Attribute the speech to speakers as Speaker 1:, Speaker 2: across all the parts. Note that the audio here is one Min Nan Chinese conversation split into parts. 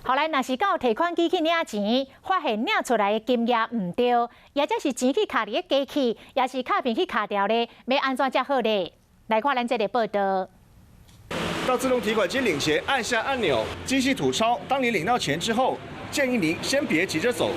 Speaker 1: 後來若是到提款機去領錢，發現領出來的金額毋對，抑者是錢去卡佇咧機器，抑是卡片去卡著咧，欲按怎才好咧？來看咱這個報道。
Speaker 2: 到自動提款機領錢，按下按鈕，機器吐鈔。當你領到錢之後，建議您先別急着走。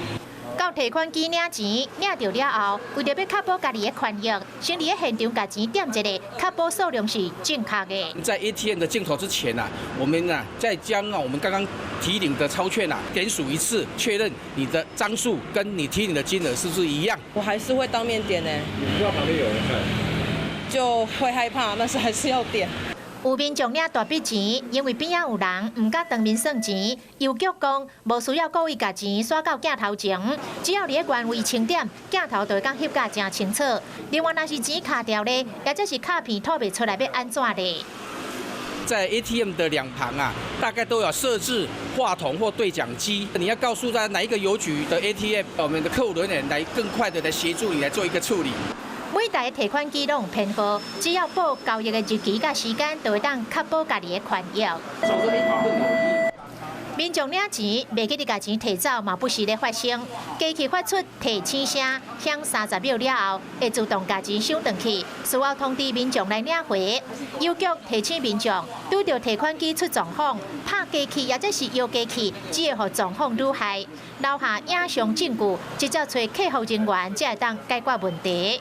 Speaker 1: 到提款機領錢，領著了後，為著欲確保家己的權益，先佇咧現場共錢點一下，確保數量是正確的。
Speaker 3: 在 ATM 的鏡頭之前啊，我們啊再將啊我們剛剛提領的鈔券啊點數一次，確認你的張數跟你提領的金額是不是一樣？
Speaker 4: 我還是會當面點呢。
Speaker 2: 你不知道旁邊有人看？
Speaker 4: 就會害怕，但是還是要點。
Speaker 1: 有民眾領大筆錢，因為邊仔有人，毋敢當面算錢。郵局講無需要故意共錢徙到鏡頭前，只要佇咧原位清點，鏡頭就會當翕甲誠清楚。另外，若是錢卡著咧，抑者是卡片吐袂出來，欲按怎咧？
Speaker 3: 在 ATM 的兩旁啊，大概都有設置話筒或對講機。你要告訴在哪一個郵局的 ATM，我們的客服人員來更快的來協助你來做一個處理。
Speaker 1: 每台提款機攏有編號，只要報交易的日期佮時間，就會當確保家己的權益。民眾領錢，袂記得共錢提走嘛，不時咧發生。機器發出提醒聲，響30秒了後，會自動共錢收轉去，事後通知民眾來領回。郵局提醒民眾，拄著提款機出狀況，拍機器抑者是搖機器，只會予狀況愈害。留下影像證據，直接揣客服人員，才會當解決問題。